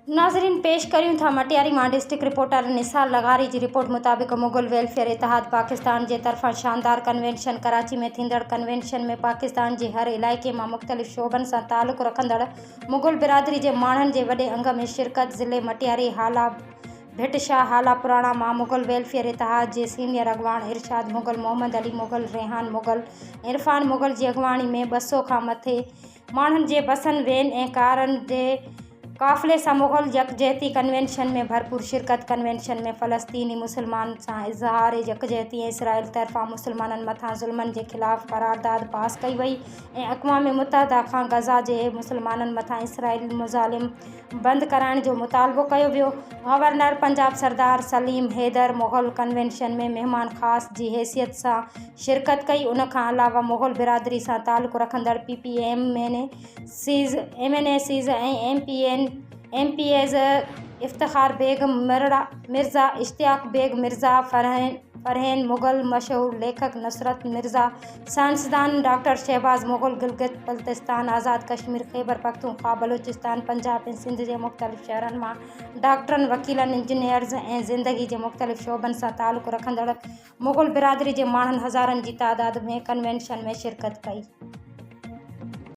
ناظرين پيش ڪريون ٿا مٽياري مان ڊسٽرڪٽ رپورٽر نثار لغاري جي رپورٽ مطابق مغل ويلفيئر اتحاد پاڪستان جي طرفان شاندار ڪنوينشن ڪراچي ۾ ٿيندڙ ڪنوينشن ۾ پاڪستان جي هر علائقي مان مختلف شعبن سان تعلق رکندڙ مغل برادري جي ماڻهن جي وڏي انگ ۾ شرڪت ضلعي مٽياري هالا ڀٽ شاهه هالا پراڻا مان مغل ويلفيئر اتحاد جي سينيئر اڳواڻ ارشاد مغل محمد علي مغل ريحان مغل عرفان مغل جي اڳواڻي ۾ 200 کان مٿي ماڻهن جي بسن، وين ۽ ڪارن جي قافلي سان مغل يڪجهتي ڪنوينشن ۾ ڀرپور شرڪت ڪنوينشن ۾ فلسطيني مسلمانن سان اظهار يڪجهتي ۽ اسرائيل طرفان مسلمانن مٿان ظلمن جي خلاف قرارداد پاس ڪئي وئي ۽ اقوام متحده کان غزه جي مسلمانن مٿان اسرائيلي مظالم بند ڪرائڻ جو مطالبو ڪيو ويو. گورنر پنجاب سردار سليم حيدر مغل ڪنوينشن ۾ مهمان خاص جي حيثيت سان شرڪت ڪئي. ان کان علاوه مغل برادري سان تعلق رکندڙ P P M N Cs, M N A Cs ۽ M P N M P As Iftikhar Baig Mirza, Ishtiaq Baig Mirza, Farheen Mughal, مشهور ليکڪ نصرت مرزا، سائنسدان ڊاڪٽر شهباز مغل، گلگت بلتستان، آزاد ڪشمير، خيبر پختونخوا، بلوچستان، پنجاب ۽ سنڌ جي مختلف شهرن مان ڊاڪٽرن، وڪيلن، انجنيئرز ۽ زندگي جي مختلف شعبن سان تعلق رکندڙ مغل برادري جي ماڻهن هزارن جي تعداد ۾ ڪنوينشن ۾ شرڪت ڪئي.